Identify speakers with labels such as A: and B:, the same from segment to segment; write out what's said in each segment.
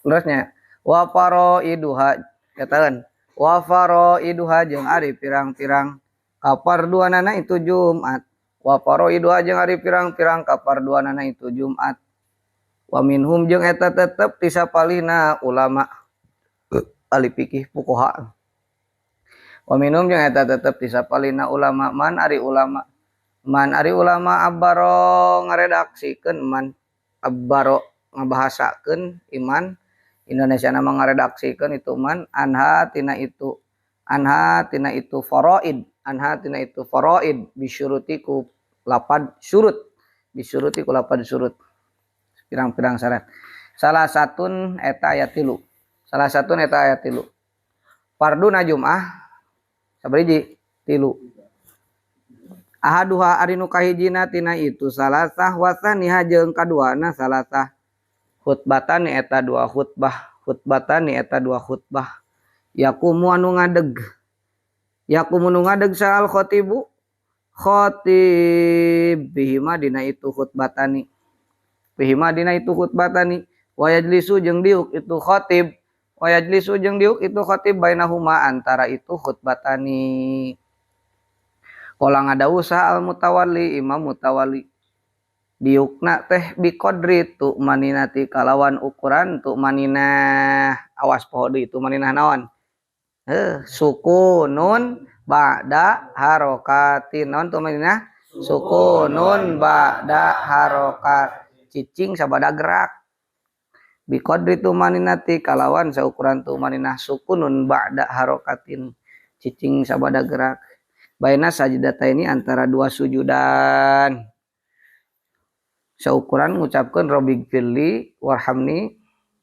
A: Terusnya wa faraiduha katakan wa faraiduha jeung ari pirang-pirang kaparduanana itu Jumat. Wa faraiduha jeung ari pirang-pirang kaparduanana itu Jumat. Wa minhum jeung eta tetep ti sapalihna ulama ahli fikih fuqaha. Wa minhum jeung eta tetep ti sapalihna ulama man ari ulama man ari ulama abbaro ngaredaksikeun man abbaro ngabahasakeun iman Indonesia nama ngaredaksikeun itu man anha tina itu faraid anha tina itu faraid bisyuruti ku lapad syurut bisyuruti ku lapad syurut pirang-pirang syarat salah satun eta ayat 3 salah satun eta ayat 3 farduna Jum'ah sabariji 3 ahaduha ari nu kahijina tina itu salasah wasaniha jeung kaduana salasah khutbatani eta dua khutbah khutbatani eta dua khutbah yakumu anu ngadeg yakumu nu ngadeg sal khatibu khatib bihima dina itu khutbatani bihima dina itu khutbatani wa yajlisu jeung diuk itu khatib wa yajlisu jeung diuk itu khatib bainahuma antara itu khutbatani qala ngadawuh saha al mutawalli imam mutawalli diukna teh biqadri tu maninati kalawan ukuran tu maninah awas poho deui tu maninah naon sukunun ba'da harokatin naon tu maninah sukunun ba'da harokat cicing sabada gerak biqadri tu maninati kalawan saukuran tu maninah sukunun ba'da harokatin cicing sabada gerak baina sajdataini antara dua sujudan saukuran ngucapkeun rabbighfirli warhamni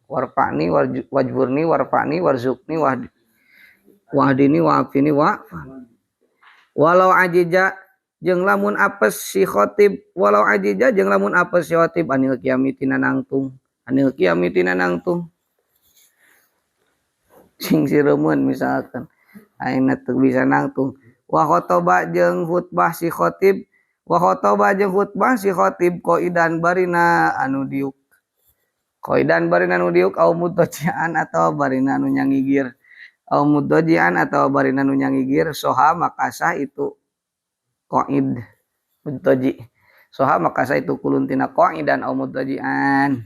A: warfa'ni wajburni warfa'ni warzuqni wahdini wa'afini wa walau ajija jeung lamun apes si khatib walau ajija jeung lamun apes si khatib anil qiyami tina nangtung anil qiyami tina nangtung sing sireumeun misalkan ayeuna teu bisa nangtung wa khotoba jeung khutbah si khatib wa khotoba jeung khutbah si khatib qaidan barina anu diuk qaidan barina anu diuk au mudtajian atawa barina anu nyangigir au mudtajian atawa barina anu nyangigir soha maka sah itu qaid mudtaji soha maka sah itu kulun tina qaidan au mudtajian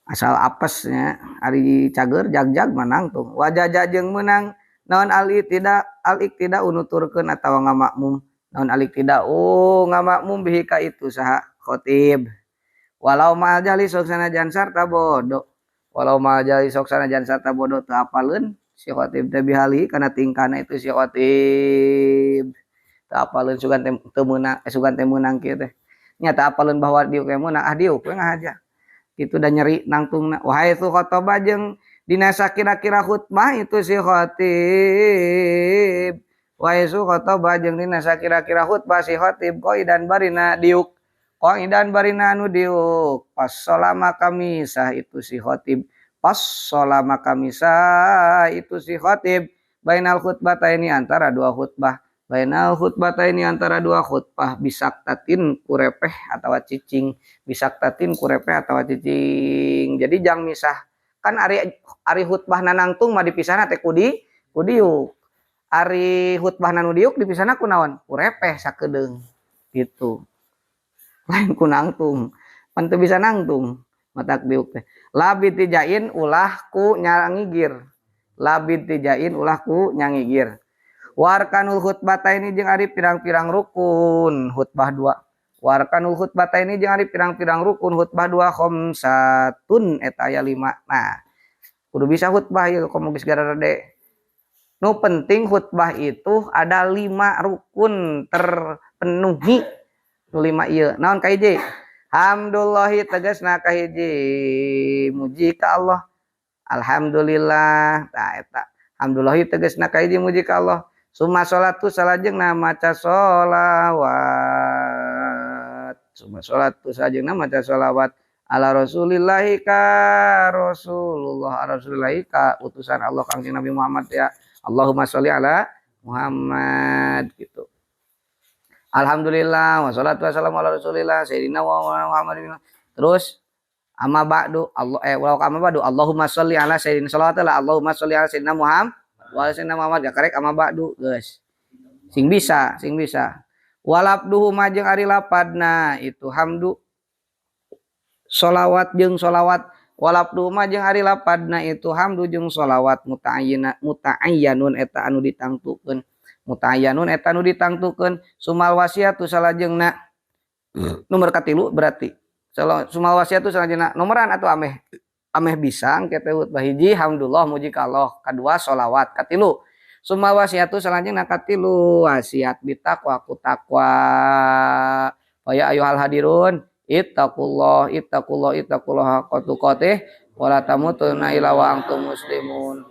A: asal apesnya ari cager jagjag manangtung wajaja jeung meunang naon al iktida unuturkeun atawa ngamakmum naon al iktida ngamakmum bihi ka itu saha khatib walau ma'al jahli sok sanajan sarta bodoh walau ma'al jahli sok sanajan sarta bodoh teu apaleun si khatib teh bihali kana tingkahna itu si khatib teu apaleun sugan teh teu meunang sugan teh meunang kieu teh nya teu apaleun bahwa diuk teh meunang ah diuk we ngahaja kitu da nyeri nangtungna wahai tu khotoba jeung dina sakira-kira khutbah itu si khatib wa isu khotoba jeung dina sakira-kira khutbah si khatib qaidan barina diuk qaidan barina anu diuk pas solama kamisah itu si khatib pas solama kamisah itu si khatib bainal khutbataini antara dua khutbah bainal khutbataini antara dua khutbah bisaktatin kurepeh atawa cicing bisaktatin kurepeh atawa cicing jadi jang misah kan ari khutbah nanangtung mah dipisahna teh ku diuk ari khutbah nanu diuk dipisahna ku naon ku repeh sakedeung gitu lain ku nangtung pan teu bisa nangtung matak diuk teh labi tijain ulah ku nyangigir labi tijain ulah ku nyangigir warkanul khutbataini jeung ari pirang-pirang rukun khutbah dua warkanul khutbataini jeung ari pirang-pirang rukun khutbah dua khamsatun eta aya 5. Nah kudu bisa khutbah ieu komo geus gararede. Nu penting khutbah itu ada 5 rukun terpenuhi. Nu 5 ieu naon kahiji? Hamdulillahi tegasna kahiji muji ka Allah. Alhamdulillah. Tah eta. Hamdulillahi tegasna kahiji muji ka Allah. Summa sholatu salajengna maca sholawat. Summa sholatu salajengna maca sholawat ala rasulillahi ka Rasulullah rasulillahi ka utusan Allah Kangjeng Nabi Muhammad ya. Allahumma sholli ala Muhammad gitu. Alhamdulillah wassalatu wassalamu ala Rasulillah sayyidina wa Muhammadin. Terus Amma ba'du Allah walau amma ba'du Allahumma sholli ala sayyidina sholawat lah Allahumma sholli ala sayyidina Muhammad wa ala sayyidina Muhammad gakarek amma ba'du geus. Sing bisa, sing bisa. Walabduhu majeng ari lapadna itu hamdu sholawat jeung sholawat walabduhu majeng ari lapadna itu hamdu jeung sholawat muta'ayyana muta'ayyanun eta anu ditangtukeun muta'ayyanun eta anu ditangtukeun sumal wasiatu salajengna nomor katilu berarti sumal wasiatu salajengna nomoran atau ameh ameh bisa engke teh khutbah hiji hamdulillah muji ka Allah kadua sholawat katilu sumal wasiatu salajengna katilu wasiat bitaqwa ku taqwa wa ya ayyuhal hadirun ittaqullah ittaqullah ittaqullah haqqa tuqatih wala tamutunna illa wa antum muslimun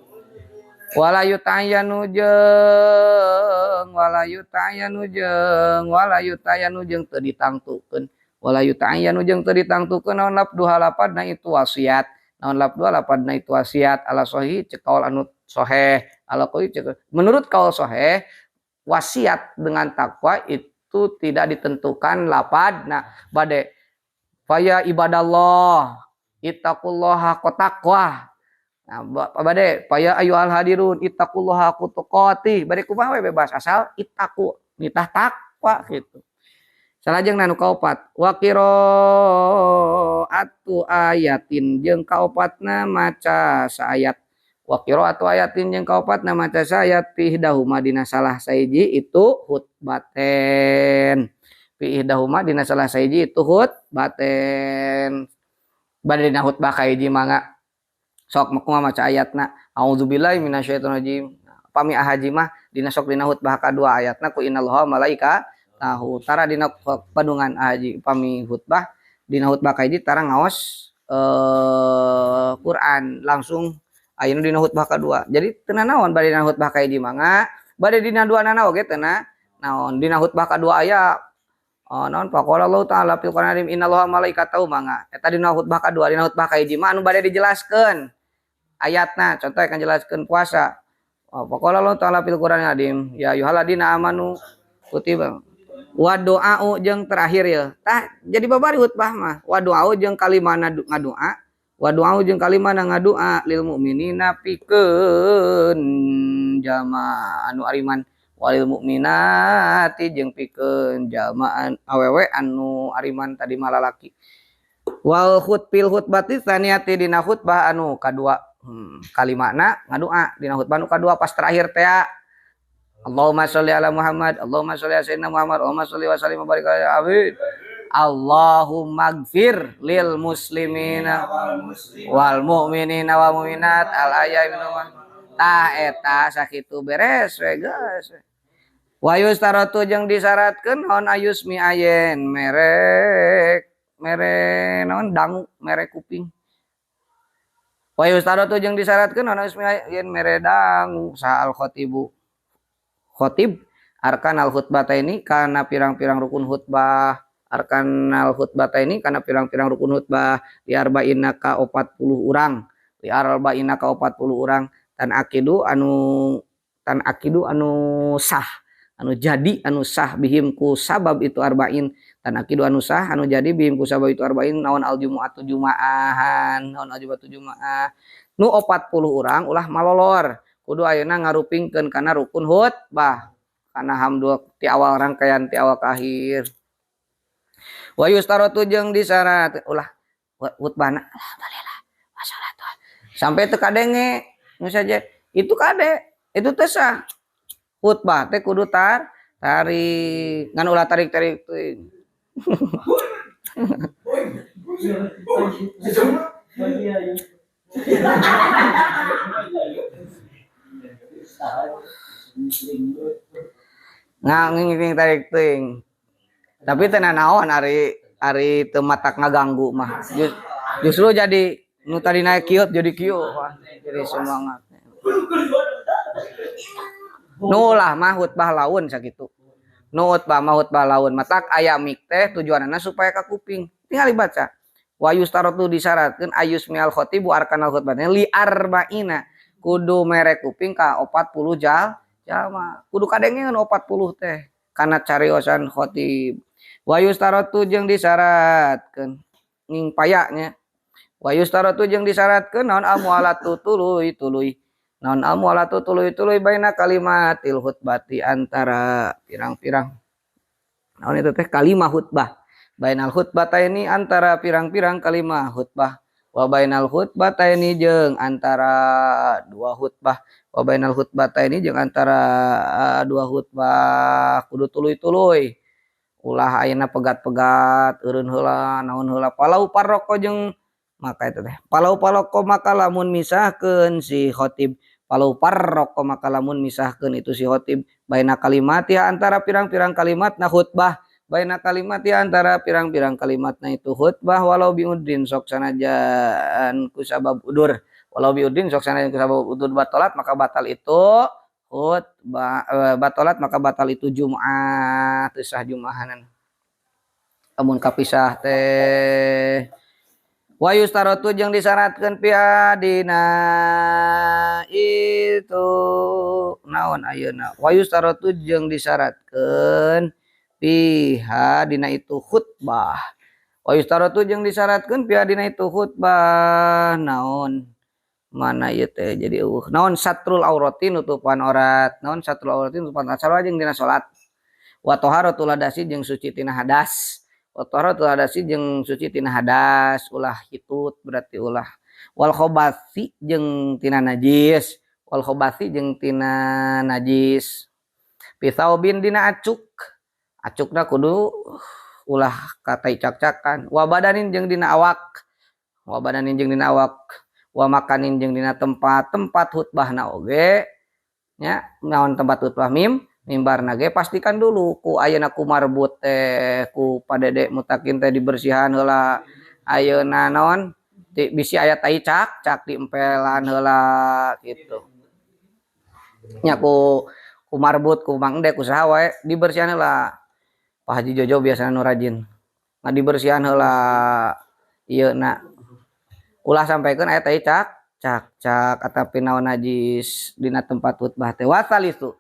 A: wala yuta'ayyanu jeung wala yuta'ayyanu jeung wala yuta'ayyanu jeung teu ditangtukeun wala yuta'ayyanu jeung teu ditangtukeun naon labduha lapadna itu wasiat naon labduha lapadna itu wasiat ala sahih ceuk kaul anu sahih ala qauli ceuk menurut kaul sahih wasiat dengan takwa itu tidak ditentukan lapadna bade faya ibadallah ittaqullaha haqqa taqwa. Nah, bade faya ayyuhal hadirun ittaqullaha haqqa tuqatih. Bade kumaha we bebas asal ittaqu nitah takwa gitu. Salajengna nu kaopat wa qiraatu ayatin jeung kaopatna maca saayat wa qiraatu ayatin jeung kaopatna maca saayat fi ihdahuma dina salah sahiji itu khutbaten. Fi ihdahuma dina salah sahiji itu khutbaten. Bade dina khutbah kahiji mangga sok kumaha maca ayatna auzubillahi minasyaitonirrajim. Pami ahaji mah dina sok dina khutbah kadua ayatna ku innallaha malaika tahu tara dina padungan ahaji pami khutbah dina khutbah kahiji tara ngaos Quran langsung ayeuna dina khutbah kadua. Jadi teu nanaon bade dina khutbah kahiji mangga bade dina duanana oge teu naon dina khutbah kadua aya naon faqala Allah ta'ala fil Qur'anil azim innallaha malaikatahu mangga eta dina khutbah kadua dina khutbah kahiji mah anu bade dijelaskeun ayatna contoh akan jelaskeun puasa faqala Allah ta'ala fil Qur'anil azim ya ayyuhalladzina amanu kutiba wa du'a'u jeung terakhir ya tah jadi babari khutbah mah wa du'a'u jeung kalimana ngadoa wa du'a'u jeung kalimana ngadoa lil mukminina pikeun jamaah anu ariman walil mukminati jeung pikeun jamaan awewe anu ariman tadi mah lalaki wal khutbil khutbati tsaniyati dina khutbah anu kadua kalimana ngadoa dina khutbah anu kadua pas terakhir teh Allahumma sholli ala Muhammad Allahumma sholli ala sayyidina Muhammad Allahumma sholli wa sallim wa barik ala abid Allahumma gfir lil muslimina wal mu'minina wal mu'minat al ahya'i minhum tah eta sakitu beres we geus wa yustaratu jeung disyaratkeun naon ayusmi ayen merek mere naon dangu mere kuping wa yustaratu jeung disyaratkeun naon ayusmi ayen mere dangu saha al khatibu khotib arkanal khutbataini kana pirang-pirang rukun khutbah arkanal khutbataini kana pirang-pirang rukun khutbah li arba'ina ka 40 urang li arba'ina ka 40 urang tan akidu anu sah anu jadi anu sah bihim ku sabab itu arba'in tan akidu anu sah anu jadi bihim ku sabab itu arba'in naon al jumu'atu juma'ahan naon al jumu'atu juma'ah nu 40 urang ulah malolor kudu ayeuna ngarupingkeun kana rukun khutbah kana hamdul ti awal rangkaian ti awal ka akhir wa yustaratu jeung disyarat ulah khutbahna alhamdulillah wassalatu sampai teu kadenge nu saja itu kade itu teh sah khutbah teh kudu tarik ngan ulah tarik-tarik teuing nginging tarik teuing tapi teu nanaon ari teu matak ngaganggu mah justru jadi nu tadi naik kieu jadi kieu jadi semangat nu ulah mah khutbah laun sakitu nu khutbah mah khutbah laun matak aya mik teh tujuanana supaya ka kuping tinggal dibaca wa yustaratu disyaratkeun ayusmial khatibu arkanal khutbahna li arba'ina kudu mere kuping ka 40 jalma kudu kadengeun 40 teh kana cariosan khatib wa yustaratu jeung disyaratkeun nging paya nya Wa yustaratu jeung disyaratkeun naon al-mu'alatu tuluy-tuluy. Naon al-mu'alatu tuluy-tuluy baina kalimatil khutbati antara pirang-pirang. Naon itu teh kalimah khutbah. Bainal khutbataini antara pirang-pirang kalimah khutbah. Wa bainal khutbataini jeung antara dua khutbah. Wa bainal khutbataini jeung antara dua khutbah kudu tuluy-tuluy. Ulah ayeuna pegat-pegat eureun heula naon heula palau paroko jeung maka itu teh palau paroko maka lamun misahkeun si khotib. Palau paroko maka lamun misahkeun itu si khotib baina kalimat ya antara pirang-pirang kalimat na khutbah. Baina kalimat ya antara pirang-pirang kalimatna itu khutbah walau biudrin sok sanajan ku sabab udur. Walau biudrin sok sanajan ku sabab udur batalat maka batal itu khutbah, batalat maka batal itu Jumat, teu sah Jumahanan. Amun kapisah teh wa yustaratu jeung disyaratkeun pia dina itu naon ayeuna wa yustaratu jeung disyaratkeun piha dina itu khutbah. Wa yustaratu jeung disyaratkeun piha dina itu khutbah naon mana ieu teh jadi eueuh naon satrul aurati nutupan aurat naon satrul aurati nutupan aurat sarua jeung dina salat. Wa taharatul hadasi jeung suci tina hadas. Wa taharatul hadasi jeung suci tina hadas ulah hitut berarti ulah. Wal khabasi jeung tina najis. Wal khabasi jeung tina najis. Pisaubin dina acuk. Acukna kudu ulah katai cak-cakan. Wa badanin jeung dina awak. Wa badanin jeung dina awak. Wa makanin jeung dina tempat. Tempat khutbahna oge nya naon tempat khutbah mimbarna ge pastikan dulu ku ayeuna ku marbut teh ku padede mutakin teh dibersihan heula. Ayeuna naon bisi aya tai cak cak diempelan heula gitu. Nya ku marbut ku Mang Ende ku saha wae dibersihan heula. Pak Haji Jojo biasana nu rajin. Nah dibersihan heula ieu na. Ulah sampaikeun aya tai cak cak cak atapi naon najis dina tempat khutbah teh. Wa salisu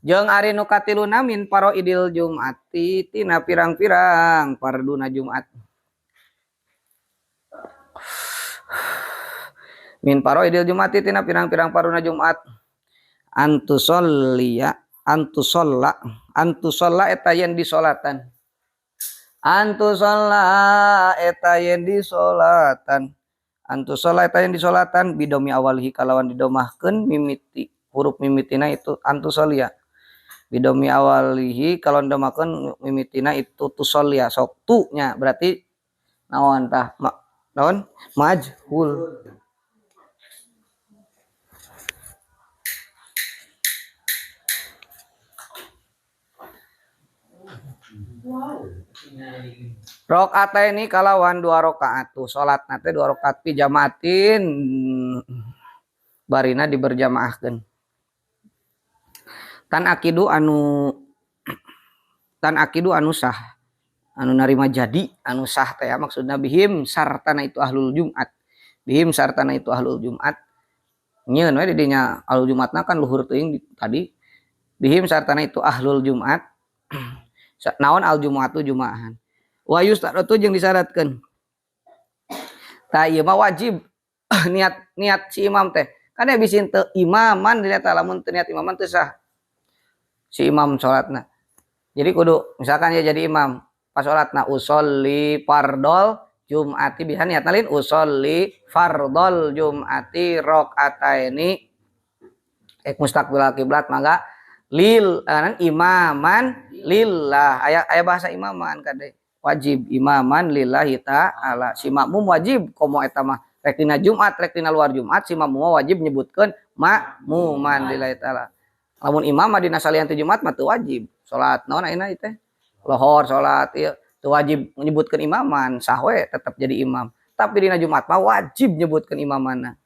A: jeung ari nu katiluna min faraidil jum'ati tina pirang-pirang farduna Jumat. Min faraidil jum'ati tina pirang-pirang farduna Jumat. Antusolliya antusolla antusolla eta yen disolatan. Antusolla eta yen disolatan. Antusolla eta yen disolatan bidomi awalihi kalawan didomahkeun mimiti huruf mimitina itu antusolia. Bidomi awalihi kalawan didomahkeun mimitina itu tusolia sok tu nya berarti naon tah naon majhul. Rakaat ini kalawan dua rakaat tuh salat nate dua rakaat pi jamaatin barina diberjamaahkeun. Tan akidu anu sah anu narima jadi anu sah teh ya, maksudna bihim sartana itu ahlul Jumat. Bihim sartana itu ahlul Jumat. Nyeun we di dinya ahlul Jumatna kan luhur teuing tadi. Bihim sartana itu ahlul Jumat. Naon al Jum'atu jumaahan. Wa yustaratu jeung disyaratkeun. Tah ieu mah wajib niat niat si imam teh. Kan ya bisi teu imaman dina eta lamun teu niat imaman teu sah. Si imam salatna. Jadi kudu misalkan ya jadi imam pas salatna usolli fardol jum'ati bisa niatna lain usolli fardol jum'ati rakaataini ek mustaqbil kiblat mangga lil imaman lillah aya bahasa imaman kade wajib imaman lillahi ta'ala si makmum wajib komo eta mah rek dina Jumat rek dina luar Jumat si makmum wajib nyebutkeun makmuman lillahi ta'ala. Lamun imam mah dina salian ti Jumat mah teu wajib salat naon ayeuna ieu teh lohor salat ieu teu wajib nyebutkeun imaman sah we tetep jadi imam tapi dina Jumat mah wajib nyebutkeun imamanna.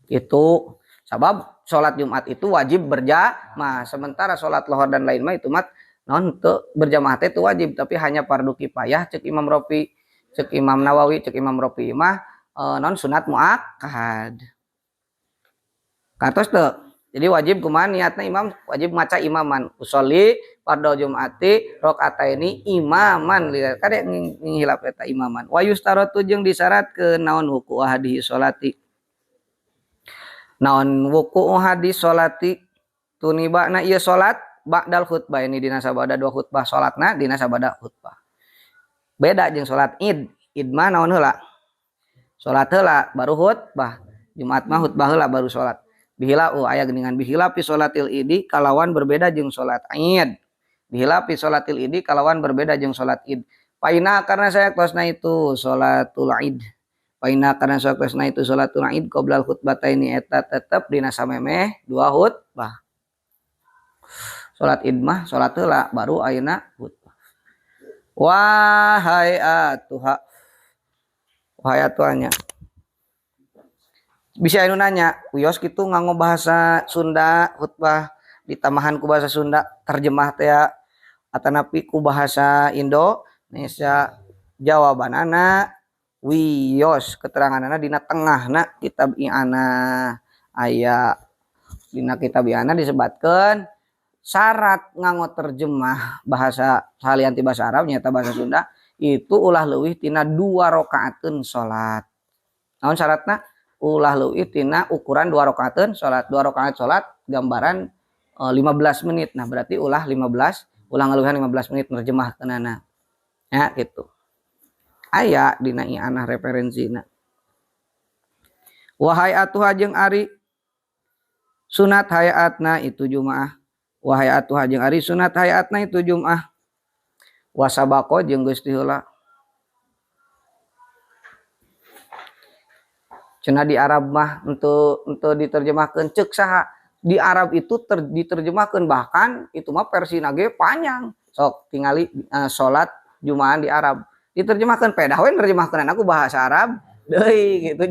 A: Itu sabab salat Jumat itu wajib berjamaah sementara salat lohor dan lain mah itu mah non teu berjamaah teh itu wajib tapi hanya fardu kifayah cek Imam Rofi cek Imam Nawawi cek Imam Rofi mah non sunat muakkad. Katos teu Jadi wajib kumaha niatna imam, wajib maca imaman. Usolli fardhu jum'ati rakaataini imaman. Kade ngihilap eta imaman. Wa yustaratu jeung disyaratkeun naon wuku hadhihi sholati. Naon wuku hadis sholati tunibana ieu salat ba'dal khutbah ini dina sabada dua khutbah salatna dina sabada khutbah. Beda jeung salat Id. Id mah naon heula? Salat heula baru khutbah. Jumat mah khutbah heula baru salat. Bihila aya geuningan bihila fi salatil idi kalawan berbeda jeung salat Id. Bihila fi salatil idi kalawan berbeda jeung salat Id. Paina karena saya kosna itu salatul Id. Paina karena saya kosna itu salatul Id qoblal khutbataini eta tetep dina samemeh dua khutbah. Salat Id mah salat heula baru ayeuna khutbah. Wahai atuha. Wahai atuhnya. Bisa anu nanya, wios kitu nganggo bahasa Sunda khutbah ditambahan ku bahasa Sunda terjemah teh atanapi ku bahasa Indonesia. Jawabanana wios keteranganana dina tengahna kitab I'anah aya dina kitab I'anah disebatkeun syarat nganggo terjemah bahasa salian ti bahasa Arab nyaeta bahasa Sunda itu ulah leuwih tina 2 rakaateun salat. Naon syaratna? Ulah leuwih tina ukuran 2 rakaateun salat. 2 rakaat salat gambaran 15 menit. Nah, berarti ulah 15, ulah ngaleuwihan 15 menit nerjemahkeunana. Ya gitu. Aya dina I'anah referensina. Wahai atuh jeung ari sunat hayatna itu Jumaah. Wahai atuh jeung ari sunat hayatna itu Jumaah. Wasabako jeung geus ti heula. Cenah di Arab mah untuk diterjemahkeun ceuk saha? Di Arab itu diterjemahkeun bahkan itu mah versi nage panjang. Sok tingali salat Jumaah di Arab. Diterjemahkeun pedah we nerjemahkeun aku bahasa Arab deui gitu.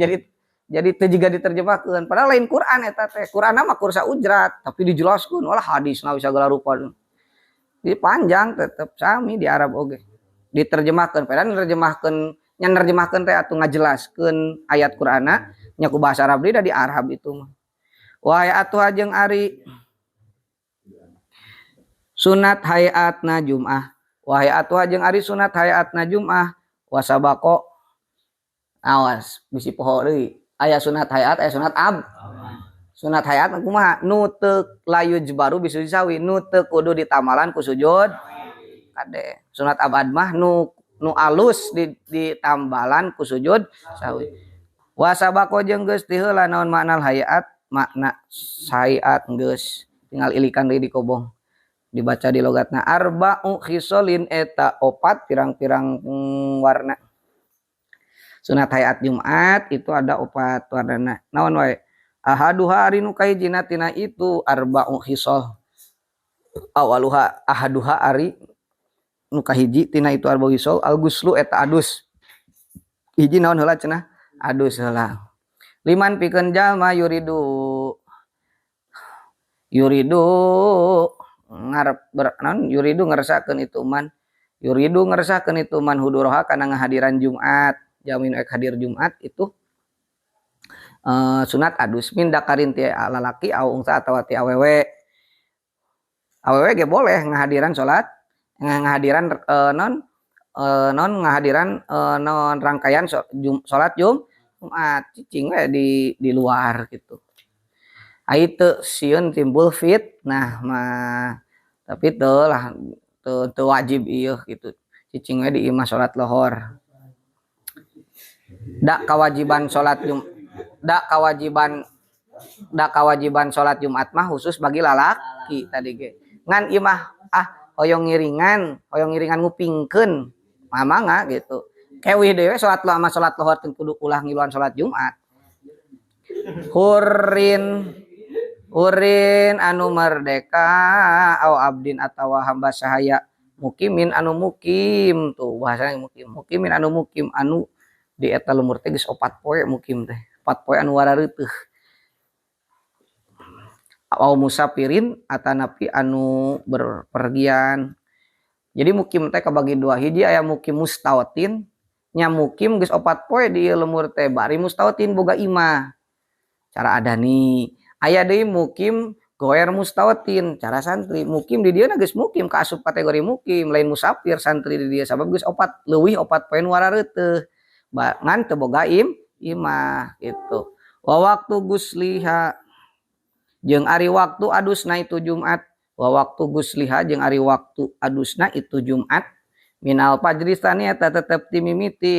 A: Jadi teu jiga diterjemahkeun. Padahal lain Quran eta teh. Quran mah kursa ujrat tapi dijelaskeun walah hadisna segala rupa. Jadi panjang tetep sami di Arab oge. Diterjemahkeun padahal nerjemahkeun nya nerjemahkeun teh atuh ngajelaskeun ayat Qur'anna nya ku bahasa Arab deui da di Arab itu mah. Wahai atuh jeung ari sunat hayatna Jumaah. Wahai atuh jeung ari sunat hayatna Jumaah wasabaqo. Awas bisi poho deui. Aya sunat hayat, aya sunat ab. Sunat hayat kumaha? Nu teu layu baru bisa disawi, nu teu kudu ditamalan ku sujud. Kade. Sunat abad mah nu alus ditambalan ku sujud sawi. Wasabaqo jeung geus ti heula naon makna hayat? Makna hayat geus tinggal ilikan deui di kobong. Dibaca di logatna arba'u khisolin eta opat pirang-pirang warna. Sunat hayat Jumat itu ada opat warnana. Naon wae? Ahaduha ari nu kahijina tina itu arba'u khisol. Awaluha ahaduha ari nu kahiji tina itu arba'u khisol al-guslu eta adus. Hiji naon heula cenah? Adus heula. Liman pikeun jalma yuridu ngarep naon yuridu ngeresakeun itu man. Yuridu ngeresakeun itu man huduroha kana ngahadiran Jumat. Jamin ek hadir Jumat itu sunat adus min dakarin ti lalaki au unsa atawa ti awewe. Awewe ge boleh ngahadiran salat, ngahadiran non ngahadiran non rangkaian salat Jumat cicing we di luar gitu. Ai teu sieun timbul fitnah mah. Tapi teu lah teu wajib ieu gitu. Cicing we di imah salat lohor. Dak kewajiban salat dak kewajiban salat Jumat mah khusus bagi lalaki tadi ge. Ngan imah hoyong ngiringan ngupingkeun mangga gitu. Kewih deui salat lama salat lohor teu kudu ulah ngiluan salat Jumat. Hurin anu merdeka au abdin atawa hamba sahaya mukimin anu mukim tuh bahasana mukim mukimin anu mukim anu di eta lemur teh geus 4 poe mukim teh 4 poe anu warareutuh au musafirin atanapi anu berpergian. Jadi mukim teh kabagi dua, hiji aya mukim mustautin nya mukim geus 4 poe di lemur teh bari mustautin boga imah cara adani. Aya deui mukim goer mustawatin cara santri mukim di dieu geus mukim kaasup kategori mukim lain musafir santri di dieu sabab geus opat leuwih 4 poe nu warareuteuh ngan teu boga imah gitu. Wa waktu gusliha jeung ari waktu adusna itu Jumat. Wa waktu gusliha jeung ari waktu adusna itu Jumat minal fajri sani eta tetep timimiti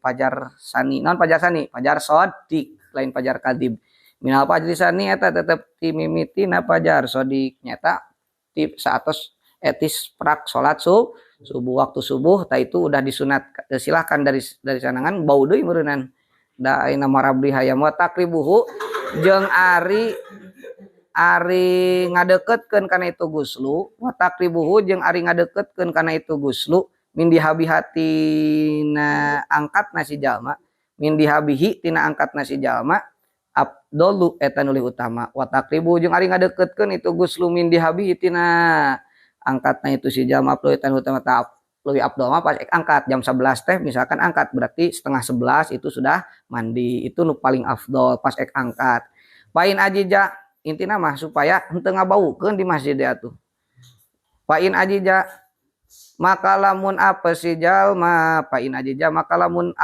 A: fajar sani. Naon fajar sani? Fajar shodiq lain fajar kadzib. Minal fajri sani eta tetep timimiti na fajar shodiq nyata ti saatos etis prak salat subuh waktu subuh ta itu udah disunat silahkan dari sanangan bau deui meureunnan da ayeuna marabli hayam wa takribuhu jeung ari ngadeukeutkeun kana itu guslu wa takribuhu jeung ari ngadeukeutkeun kana itu guslu min dihabihatina angkatna si jalma min dihabihi tina angkatna si jalma abdolu eta nu leuwih utama wa takribu jeung ari ngadeukeutkeun itu guslu min dihabihi tina angkatna itu si jalma abdolu eta nu utama ta leuwih abdol mah pas angkat jam 11 teh misalkan angkat berarti 10:30 itu sudah mandi itu nu paling afdol pas ek angkat pain ajija intina mah supaya henteu ngabaukeun di masjid atuh. Fa in ajija maka lamun apes si jalma, fa in ajija maka lamun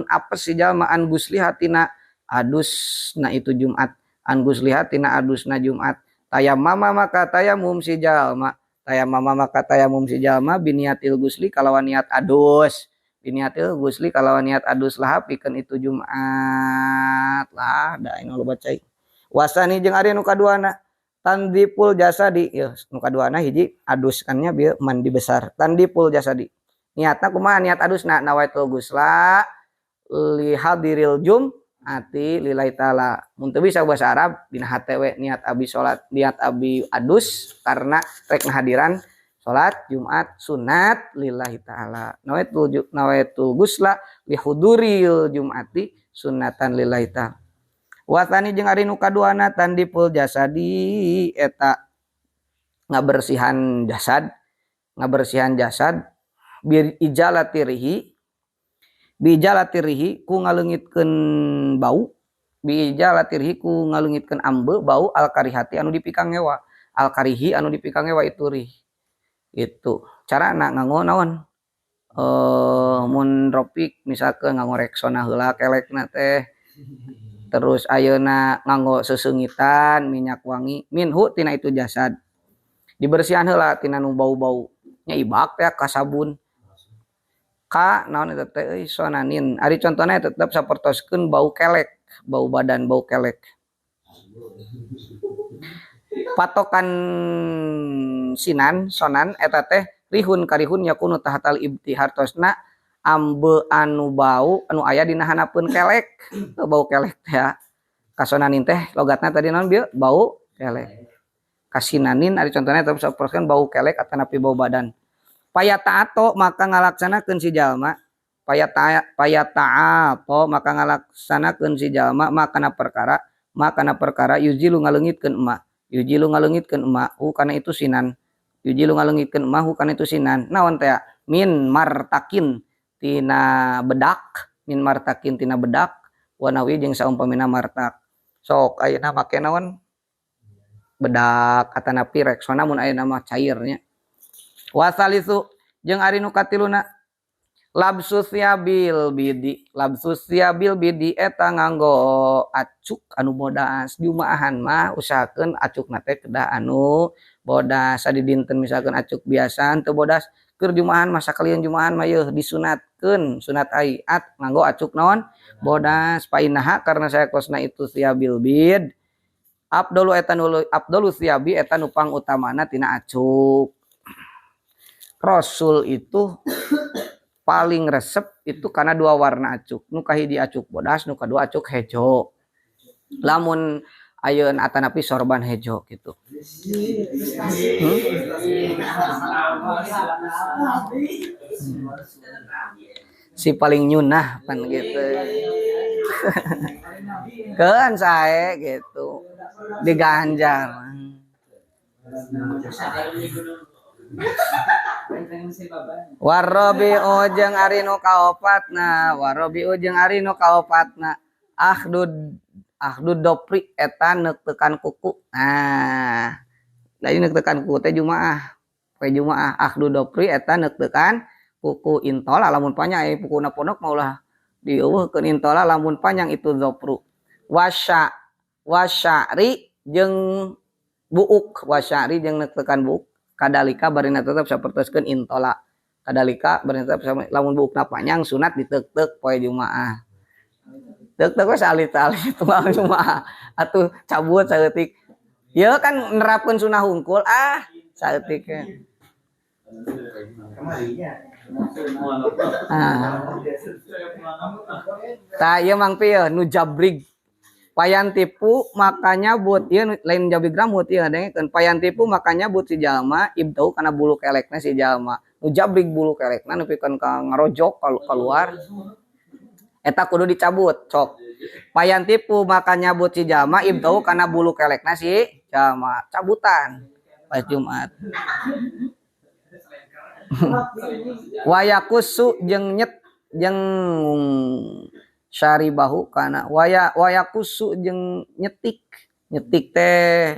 A: apes si jalma an gusli hatina adusna itu Jumat, an gusli hatina adusna Jumat. Tayammama maka tayamum si jalma, tayammama maka tayamum si jalma biniatil gusli kalawan niat adus. Biniatil gusli kalawan niat adus lah pikeun itu Jumat. Lah da anu loba cai. Wasani jeung ari nu kaduana tandipul jasadi yeuh nu kaduana hiji adus kan nya bieu mandi besar tandipul jasadi niatna kumaha niat adusna nawaitul gusla li hadiril jum'ati lillahi taala mun teu bisa bahasa Arab dina hate we niat abi salat niat abi adus karena rek ngahadiran salat Jumat sunat lillahi taala nawaitul gusla li huduril jum'ati sunatan lillahi taala. Watani jeung ari nu kaduana tandipul jasadi eta ngabersihan jasad bi ijalatirihi ku ngaleungitkeun bau bi ijalatirihi ku ngaleungitkeun ambe bau alkarihati anu dipikangewa alkarihi anu dipikangewa itu rih itu carana nganggo naon mun ropik misalkeun nganggo Rexona heula kelekna teh terus ayeuna nganggo seseungitan minyak wangi minhu tina itu jasad dibersihan heula tina nu bau-bau nya ibak teh ka sabun ka naon eta teh euy sonanin ari contona tetep sapertoskeun bau kelek bau badan bau kelek patokan sinan sonan eta teh rihun karihun yakunu tahatal ibti hartosna ambe anu bau anu aya dina hanapeun kelek bau kelek teh kasonanin teh logatna tadi naon bieu bau kelek kasinanin ari contohna tetep sapertoskeun bau kelek atanapi bau badan payata'ato maka ngalaksanakeun si jalma payata'ato maka ngalaksanakeun si jalma makana perkara yuzilu ngaleungitkeun emak yuzilu ngaleungitkeun emak hu kana itu sinan yuzilu ngaleungitkeun emak hu kana itu sinan naon teh min martakin tina bedak min martakin tina bedak wanawi jeung saumpamina martak sok ayeuna make naon bedak atanapi Rexona mun ayeuna mah cairnya wasalisu jeung ari nu katiluna labsus yabil bidi eta nganggo acuk anu bodas jumaahan mah usahakeun acukna teh kedah anu bodas sadi dinten misalkeun acuk biasa teu bodas keur jumaahan mah sakalian jumaahan mah yeuh disunatkeun sunat aiat nganggo acuk naon bodas painaha karena saya kosna itu siabil bid abdolu eta nu abdolu siabi eta nu pangutamana tina acuk. Rasul itu paling resep itu karena dua warna acuk nu kahiji acuk bodas nu kadua acuk hejo lamun ayeuna atanapi sorban hejo gitu. Si paling nyunah pan gitu. Keun sae gitu diganjar. Warrobi'u jeung ari nu kaopatna, warrobi'u jeung ari nu kaopatna, akhdud Akhdud dofri eta neuktekan kuku. Nah, lain neuktekan kuku teh Jumaah. Poe Jumaah akhdud dofri eta neuktekan kuku intola lamun panjang aya pukuna pondok mah ulah dieuweuhkeun intola lamun panjang itu zofru. Wasya wasyari jeung buuk wasyari jeung neuktekan buuk kadalika barina tetep sapertoskeun intola. Kadalika barina tetep lamun buukna panjang sunat diteuk-teuk poe Jumaah. Teuk-teuk we salit-salit tunggal Jumaah atuh cabut saeutik. Ieu kan nerapkeun sunah hungkul ah saeutik ge. Ah. Tah ieu Mang Pi nu jabrig. Payan tipu maka nyabut ieu lain jabrig rambut ieu dengekeun payan tipu maka nyabut si jalma ibtau kana bulu kelekna si jalma. Nu jabrig bulu kelekna nepikeun ka ngarojok keluar. Eta kudu dicabut cok. Payan tipu maka nyabut si jalma ibtau kana bulu kelekna si jalma. Cabutan pas Jumat. Wayakusu jeung nyet jeung syaribahu kana waya wayakusu jeung nyetik. Nyetik teh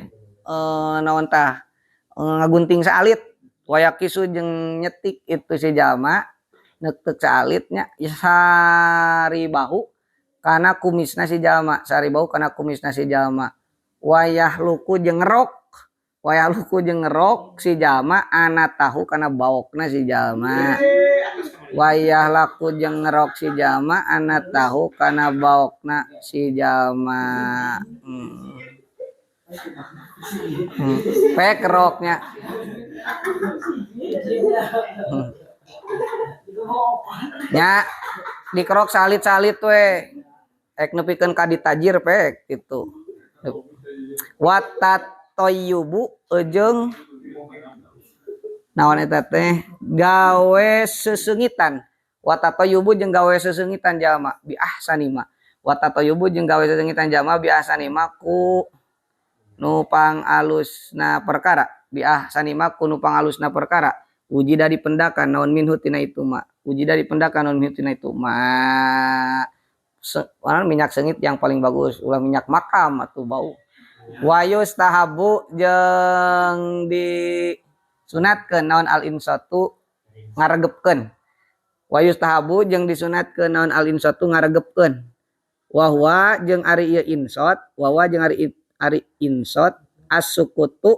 A: naon tah ngagunting saalit. Wayakisu jeung nyetik itu si jalma neukteuk saalitnya syaribahu kana kumisna si jalma, syaribahu kana kumisna si jalma. Wayah luku jeung ngerok, wayah luku jeung ngerok si jalma anatahu kana baokna si jalma. Wayah laku jeung ngerok si jalma anatahu kana baokna si jalma. Pek keroknya. Nya dikerok salit-salit we. Ek nepikeun ka ditajir pek kitu. Watatoyubu jeung naon eta teh gawe seseungitan. Watatoyubu jeung gawe seseungitan jalma bi ahsanima. Watatoyubu jeung gawe seseungitan jalma bi ahsanima ku nu pangalusna perkara. Bi ahsanima ku nu pangalusna perkara. Wujida dipendakan naon minhu tina itu ma. Wujida dipendakan naon minhu tina itu ma. Minyak sengit yang paling bagus ulah minyak makam atau bau. Wayus tahabu jeung disunatkeun naon al insatu ngaregepkeun. Wayus tahabu jeung disunatkeun naon al insatu ngaregepkeun. Wahwa jeung ari ieu insot, wahwa jeung ari insot asukutu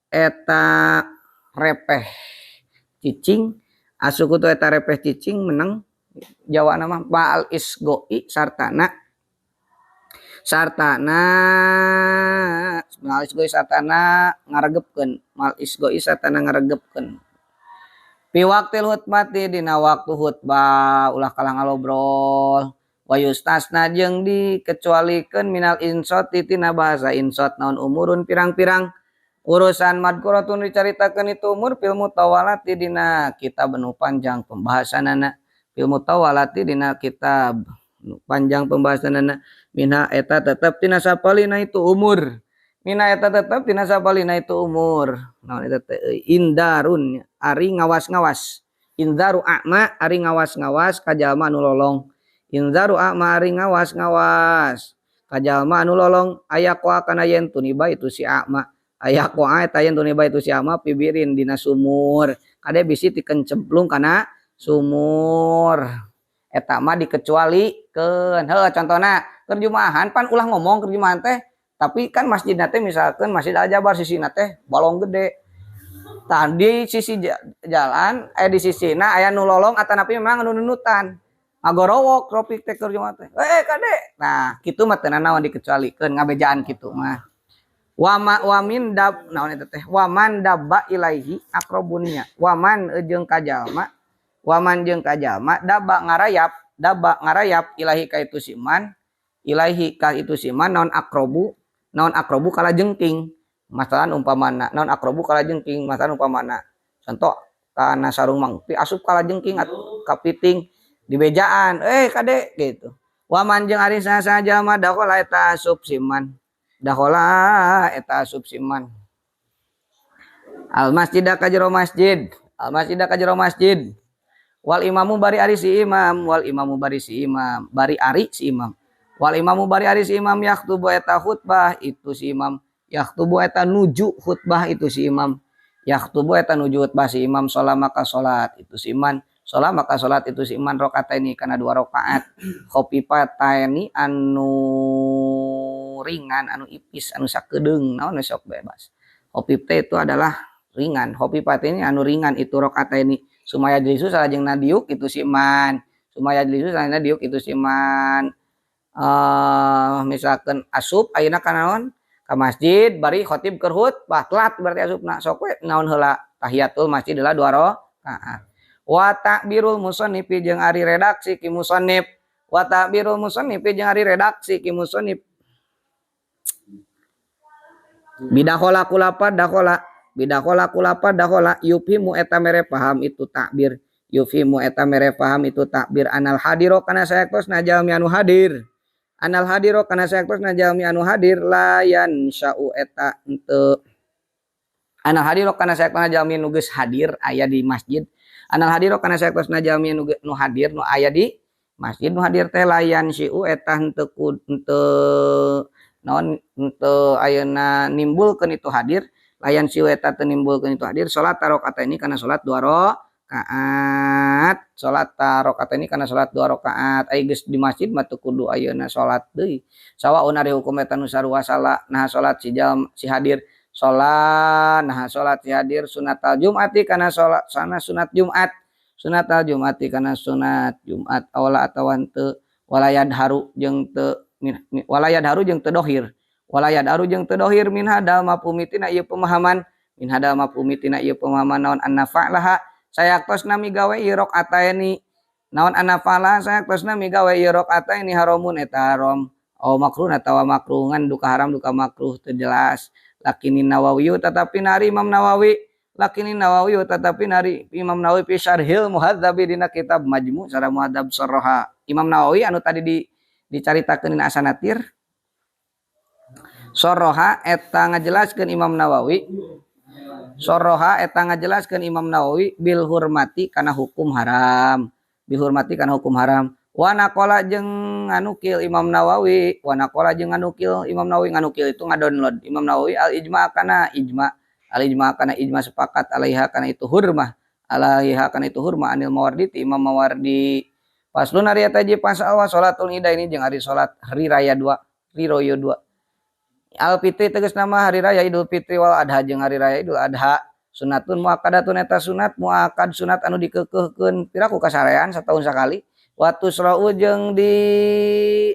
A: eta repeh cicing, asukutu eta repeh cicing menang Jawa nama ma'al isgoi sartana sartana ma'al isgoi sartana ngaregepkeun, ma'al isgoi sartana ngaregepkeun. Fi waqtil khutbati dina waktu khutbah ulah kalah ngalobrol. Wa yustasna jeung dikecualikeun minal insoti tina bahasa insot naon umurun pirang-pirang urusan madkuratun dicaritakeun itu umur fil mutawalati dina kitab nu panjang pembahasanana. Fil mutawalati dina kitab nu panjang pembahasanana minha eta tetep tina sapalina itu umur. Mina eta tetep tina sapalina itu umur. Naon eta teh indarun ari ngawas-ngawas. Indaru a'ma ari ngawas-ngawas ka jalma anu lolong. Indaru a'ma ari ngawas-ngawas ka jalma anu lolong aya koa kana yen tuniba itu si a'ma. Aya koa eta yen tuniba itu si a'ma pibirin dina sumur. Kade bisi dikencemplung kana sumur. Eta mah dikecualikeun. Heuh contona keur Jumaahan pan ulah ngomong keur Jumaahan teh, tapi kan masjidna teh misalkan Masjid Al Jabar sisina teh balong gede. Tah di sisi jalan di sisina aya nu lolong atanapi memang nu nunutan. Ngagorowok tropik teh keur Jumaah teh. Kade. Nah, kitu mah teu nanaon dikecualikeun ngabejaan kitu mah. Wama wamin dab naon eta teh? Waman dabba ilaihi akrobunnya. Waman jeung kajalma, waman jeung kajalma dabba ngarayap ilahi ka itu siman, ilahi ka itu siman naon akrobu kala jengking. Masalan umpamana naon akrobu kala jengking, masalan umpamana contoh kana sarung mangpi asup kala jengking atau kapiting di bejaan, kade gitu. Waman jeung ari saha jalma dakhala eta asup siman. Dakhala eta asup siman. Al masjid ka jero masjid, al masjid ka jero masjid. Wal imamu bari ari si imam, wal imamu bari si imam, bari ari si imam. Wal imamu bari ari si imam yakhtubu eta khutbah itu si imam yakhtubu eta nuju khutbah itu si imam yakhtubu eta nuju khutbah si imam sholat maka sholat itu si iman sholat maka sholat itu si iman rakaataini kana 2 rakaat khafifataini anu ringan anu ipis anu sakedeung naon sok bebas. Khafif teh itu adalah ringan, khafifataini anu ringan itu rakaataini sumaya jlisu salajengna diuk itu si iman sumaya jlisu salajengna diuk itu si iman. Misalkan asup ayeuna ka naon ka masjid bari khotib keur khutbah telat berarti asupna sok we naon heula tahiyatul masjid heula 2 rakaat. Wa ta'birul musannifi jeung ari redaksi ki musannif wa ta'birul musannifi jeung ari redaksi ki musannif bidakhola kulapa dakhola bidakhola kulapa dakhola yufhimu eta mere paham itu takbir yufhimu eta mere paham itu takbir anal hadiro kana sayaktosna jalmi anu hadir anal hadiro kana sayaktosna jalmi anu hadir layan sya'u eta henteu anal hadiro kana sayaktosna jalmi nu geus hadir aya di masjid anal hadiro kana sayaktosna jalmi nu hadir nu aya di masjid nu hadir teh layan sya'u eta henteu henteu naon henteu ayeuna nimbulkeun itu hadir layan sya'u eta teu nimbulkeun itu hadir salat rakaat ini kana salat 2 rakaat salat rakaat ini kana salat 2 rakaat ai geus di masjid mah teu kudu ayeuna salat deui sawaun ari hukum eta nu sarua salah nah salat si jam si hadir salat nah salat si hadir sunatal jumati kana salat sana sunat jumat sunatal jumati kana sunat jumat awala atawa henteu walayad haru jeung teu walayad haru jeung teu dohir walayad haru jeung teu dohir min hadal mafhumitina ieu pemahaman min hadal mafhumitina ieu pemahaman naon annafa'laha sayaktosna migawe ieu rakaataini naon anafala sayaktosna migawe ieu rakaataini haramun eta haram au makruh atawa makruh ngan duka haram duka makruh teu jelas lakini Nawawi tetapi nari Imam Nawawi lakini Nawawi tetapi nari Imam Nawawi fi syarhil Muhadzabi dina kitab Majmu' Syarah Muhadzab Sarroha Imam Nawawi anu tadi dicaritakeun dina Asanatir Sarroha eta ngajelaskeun Imam Nawawi Soroha eta ngajelaskeun Imam Nawawi bil hurmati kana hukum haram bil hurmati kana hukum haram wa naqala jeung nganukil Imam Nawawi wa naqala jeung nganukil Imam Nawawi nganukil itu ngadownload Imam Nawawi al ijma kana ijma al ijma kana ijma sepakat alaiha kana itu hurmah alaiha kana itu hurmah anil Mawardi ti Imam Mawardi faslun ari eta ji pasal wa salatul idaini jeung ari salat hari raya 2 hari raya 2 Al fitri tegas nama hari raya Idul Fitri wal Adha jeung hari raya Idul Adha sunatun muakkadatun eta sunat muakkad sunat anu dikeukeun piraku kasarean satahun sakali wa tusra'u jeung di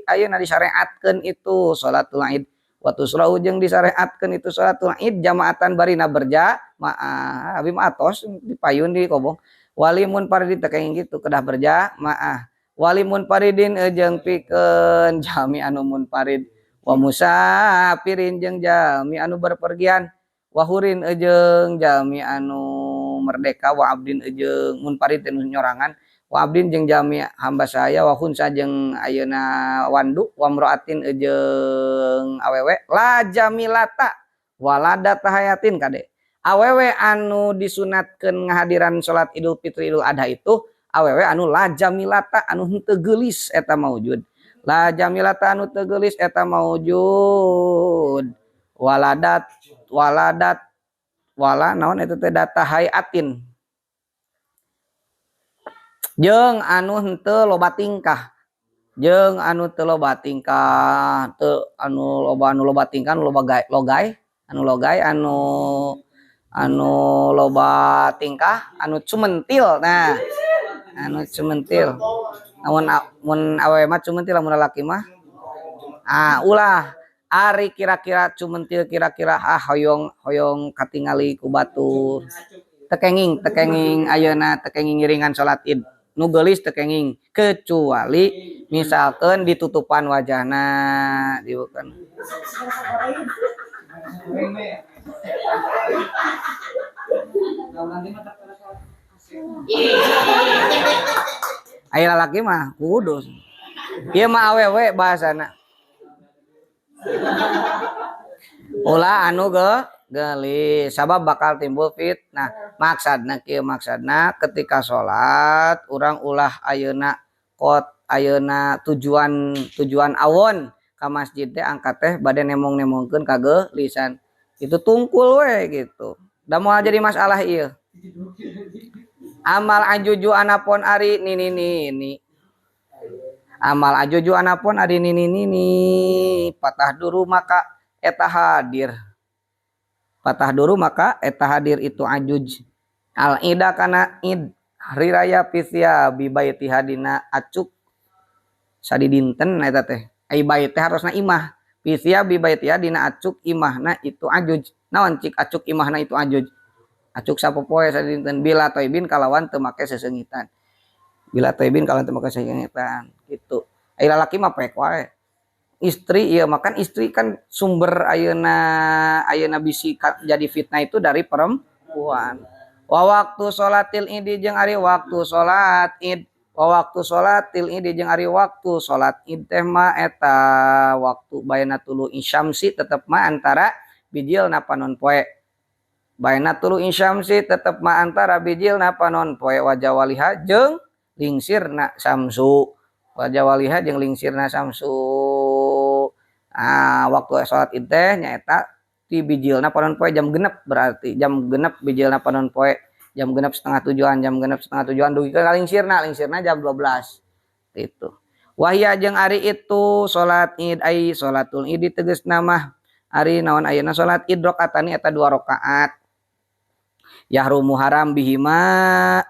A: ayeuna disyariatkeun itu salatul Id wa tusra'u jeung disyariatkeun itu salatul Id jamaatan barina berjamaah abi mah atos dipayun di kobong walimun paridin teh kenging kitu kedah berjamaah walimun paridin jeung pikeun jami anu munfarid wa musafirin jeung jalmi anu berpergian wa hurin jeung jalmi anu merdeka wa abdin jeung munfarid nu nyorangan wa abdin jeung jalmi hamba saya wa khunsa jeung ayeuna wandu wa mraatin jeung awewe la jamilata walada tahayatin kade awewe anu disunatkeun ngahadiran salat Idul Fitri Idul Adha itu awewe anu la jamilata anu henteu geulis eta maujud la jamilata anu teu geulis eta maujud waladat waladat wala naon eta teh data hayatin jeung anu henteu loba tingkah jeung anu teu loba tingkah teu anu loba tingkah anu loba gae logai anu logai anu anu loba tingkah anu cumentil nah anu cumentil namun mun awewe mah cumentil lamun lalaki mah ah ulah ari kira-kira cumentil kira-kira ah hoyong hoyong katingali ku batur tekenging tekenging ayeuna tekenging ngiringan salat Id nu geulis tekenging kecuali misalkan ditutupan wajahna dibukan Aya lalaki mah kudus. Ieu mah awewe bahasana. Ulah anu geulis sabab bakal timbul fitnah. Maksudna kieu maksudna ketika salat urang ulah ayeuna kot ayeuna tujuan tujuan awon ka masjid teh angkat teh bade nemong-nemongkeun kageulisan. Itu tungkul we gitu. Da moal jadi masalah ieu. Amal ajuju anapon ari nini nini. Amal ajuju anapon ari nini nini patah duru maka eta hadir. Patah duru maka eta hadir itu ajuj. Al ida kana id hari raya pisia bi baiti hadina acuk sadidinten eta teh. Ai bait teh harosna imah. Pisia bi baiti hadina acuk imahna itu ajuj. Naon cik acuk imahna itu ajuj? Acuk sapopoe sadidinten bila toibin kalawan teu make seseungitan. Bila toibin kalawan teu make seseungitan gitu. Ai lalaki mah poek wae. Istri ieu makan istri kan sumber ayeuna ayeuna bisi jadi fitnah itu dari perempuan. Wa waktu sholatil idi jeung ari waktu sholat id. Wa waktu sholatil idi jeung ari waktu sholat id teh mah eta waktu baina tulu isyamsi tetep mah antara bijilna panon poe. Baina tulu isyamsi tetep mah antara bijilna panon poe wajawaliha jeung lingsirna samsu. Wajawaliha jeung lingsirna samsu. Ah, waktu sholat id teh nyaeta ti bijilna panon poe jam genep berarti jam genep bijilna panon poe jam genep setengah tujuan jam genep setengah tujuan dugi ka lingsirna lingsirna jam 12 gitu. Wahya jeung ari itu salat id ai salatul id tegasna mah ari naon ayeuna salat id rakaatani eta 2 rakaat. Yahrumu haram bihima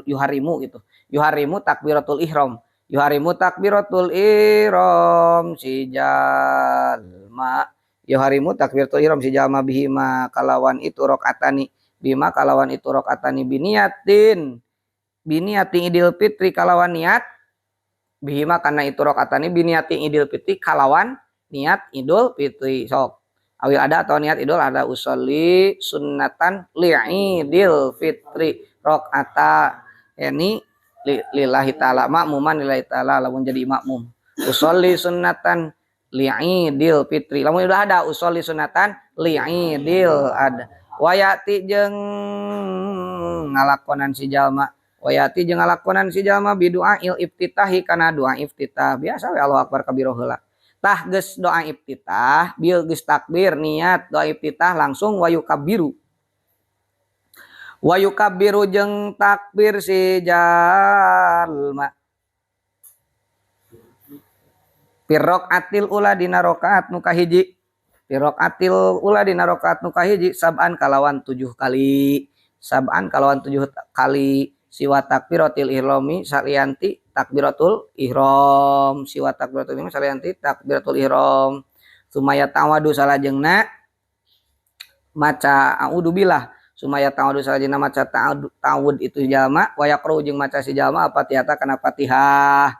A: yuharimu gitu. Yuharimu takbiratul ihram. Yuharimu takbiratul ihram si jalma. Yuharimu takbiratul ihram si jalma bihima kalawan itu rakaatani bima kalawan itu rakaatani biniatin biniati idil fitri kalawan niat bihima kana itu rakaatani biniati idil fitri kalawan niat idul fitri sok awil ada atau niat idul ada usolli sunnatan li'idil fitri rakaata yani lillahi ta'ala makmuman lillahi ta'ala lamun jadi makmum usolli sunnatan li'idil fitri lamun udah ada usolli sunatan li'idil ada wayati jeung ngalakonan si jalma wayati jeung ngalakonan si jalma bidu'a il iftitahi kana doa iftitah biasa we Allahu akbar kabiro heula tah geus doa iftitah bil geus takbir niat doa iftitah langsung wayukabiru wayukabiru jeung takbir si jalma pirokaatil ula dina rakaat nu kahiji pirokaatil ula dina rakaat nu kahiji sab'an kalawan 7 kali sab'an kalawan 7 kali siwa takbiratil ihrami salianti takbiratul ihram siwa takbiratul ihram salianti takbiratul ihram sumaya tawadu salajengna maca a'udzubillah sumaya tawadu salajengna maca ta'awud itu jalma wa yaqra'u jeung maca si jalma al-fatihata kana Fatihah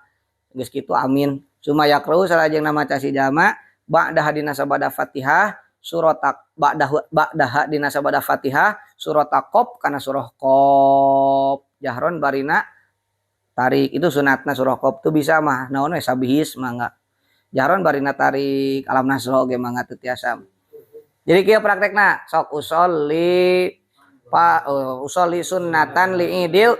A: geus kitu amin sumaya yaqra'u salajengna maca si jalma ba'da hadina sabada Fatihah surat ba'da dina sabada Fatihah surat Qaf kana surah Qaf jahron barina tarik itu sunatna surah Qaf tuh bisa mah naon we sabihis mangga jahron barina tarik alam nasro ge mangga teu tiasa. Jadi kieu praktekna sok usolli pa usolli sunnatan liidil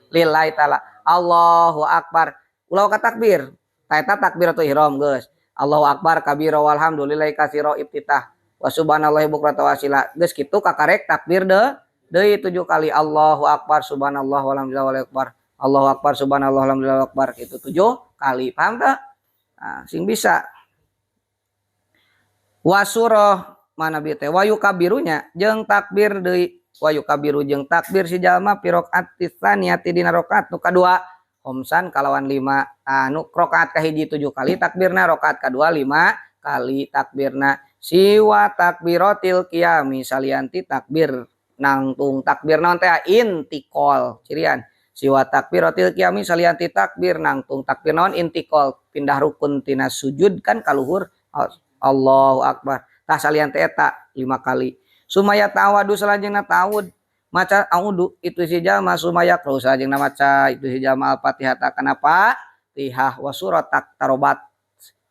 A: lillahi taala Allahu akbar ulah ka takbir ta eta takbiratul ihram geus Allahu akbar kabira walhamdulillahi katsira iftitah wa subhanallahi bukrata wa asila geus kitu kakarek takbir deui 7 kali Allahu akbar subhanallah walhamdulillah wallahu akbar Allahu akbar subhanallah walhamdulillah akbar kitu 7 kali paham teu? Nah, sing bisa wasurah mana bieu teh wayukabirunya jeung takbir deui wayukabiru jeung takbir si jalma fi rakaati tsaniyati dina rakaat nu kadua homsan kalawan 5 anu rakaat kahiji 7 kali takbirna rakaat kadua 5 kali takbirna siwa takbiratil qiyami salianti takbir nangtung takbir naon teh intikal cirian siwa takbiratil qiyami salianti takbir nangtung takbir naon intikal pindah rukun tina sujud kan kaluhur Allahu akbar tah salianti eta 5 kali sumaya ta'awadu salajengna ta'awud maca a'udzu itu si jalma sumaya qra'u salajengna maca itu si jalma al-Fatihah ta kana Fatihah wa surat Tarobat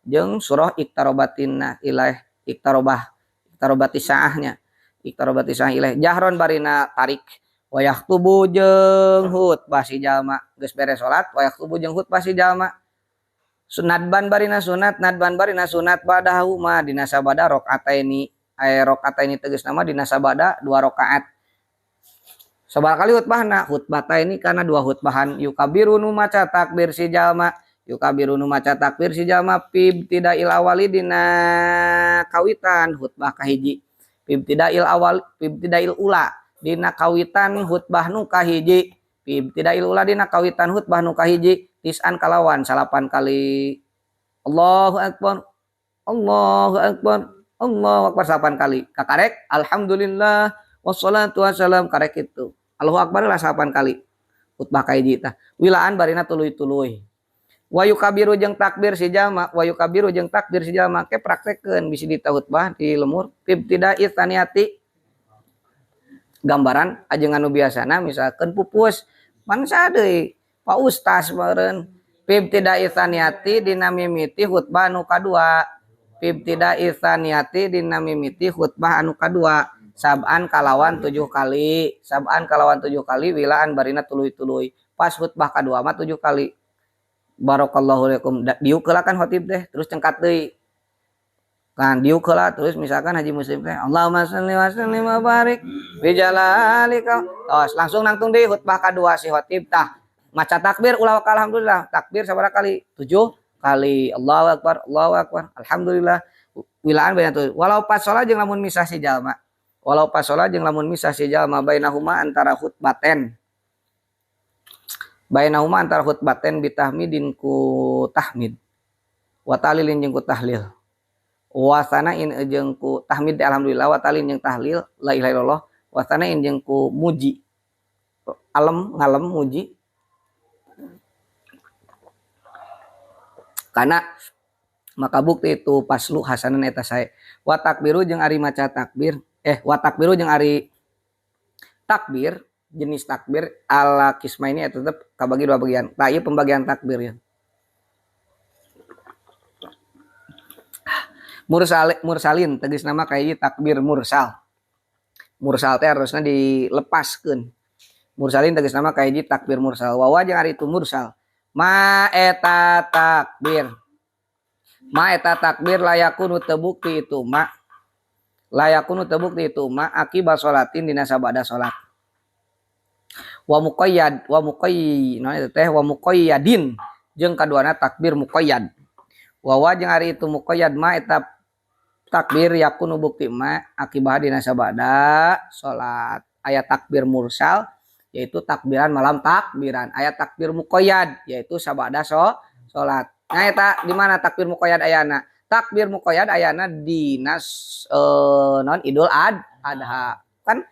A: jeung surah Iqtarobatina ilaih Iqtarobah Iqtarobati saahnya Iqtarobati saah ilaih jahron barina tarik Wa yakhtubu jeung khutbah si jalma geus beres salat wa yakhtubu jeung khutbah si jalma sunatban barina sunat nadban barina sunat badahu ma dina sabada rakaataini aya rakaataini tegasna mah dina sabada 2 rakaat. Sabaraha kali khutbahna? Khutbataini kana 2 khutbahan. Yukabiru nu maca takbir si jalma, yukabiru nu maca takbir si jalma fi ibtidail awali dina kawitan khutbah kahiji, fi ibtidail awal fi ibtidail ula dina kawitan khutbah nu kahiji, fi ibtidail ula dina kawitan khutbah nu kahiji tis'an kalawan 9 kali. Allahu akbar, Allahu akbar, Allahu akbar 8 kali. Kakarek alhamdulillah wassalatu wassalam karek itu. Allahu akbar lah 8 kali. Khutbah kahiji tah. Wilaan barina tuluy-tuluy. Wa yukabiru jeung takbir si jalma, wa yukabiru jeung takbir si jalma ke praktekeun bisi dita khutbah di lemur ibtida'i tsaniyati. Gambaran ajengan nu biasana misalkan pupus mangsa deui Pak Ustaz meureun ibtida'i tsaniyati dina mimiti khutbah anu kadua, ibtida'i tsaniyati dina mimiti khutbah anu kadua sab'an kalawan 7 kali, sab'an kalawan 7 kali wilaan barina tuluy-tuluy. Pas khutbah kadua mah 7 kali. Barakallahu lakum. Diuk heula kan khotib teh terus cengkat deui. Kan diuk heula terus misalkan Haji Muslim teh Allahumma shalli wa sallim wa barik bi jalalika. Tos langsung nangtung deui khutbah kadua si khotib tah. Maca takbir ulah waka alhamdulillah. Takbir sabaraha kali? 7 kali. Allahu akbar, Allahu akbar. Alhamdulillah. Wilaan baina tuh. Walau pas salat jeung lamun misah si jalma. Walau pas salat jeung lamun misah si jalma bainahuma antara khutbaten. Bainahuma antara khutbaten bitahmidin ku tahmid. Wa talilin jeung ku tahlil. Wa sanain jeung ku tahmid alhamdulillah wa talilin jeung tahlil la ilaha illallah wa sanain jeung ku muji. Alem ngalem muji. Karena maka bukti itu paslu hasanan eta sae. Wa takbiru jeung ari maca takbir wa takbiru jeung ari takbir jenis takbir ala kisma ini tetep kabagi 2 bagian. Tah ieu pembagian takbir ya. Mursal, mursalin tegas nama kayak takbir mursal. Mursal teh harusna dilepaskeun. Mursalin tegas nama kayak takbir mursal. Wawa jeung ari itu mursal. Ma eta takbir. Ma eta takbir layakunu teu bukti itu ma. Layakunu teu bukti itu ma akibat sholatin dina sabada salat. Wa muqayyad wa muqayy naon eta teh wa muqayyadin jeung kaduana takbir muqayyad. Wa jeung ari itu muqayyad ma eta takbir yakunu bukti ma akibat dina sabada salat. Aya takbir mursal yaitu takbiran malam takbiran, aya takbir muqayyad yaitu sabada salat. Nah eta di mana takbir muqayyad ayana? Takbir muqayyad ayana dina naon Idul Adha. Kan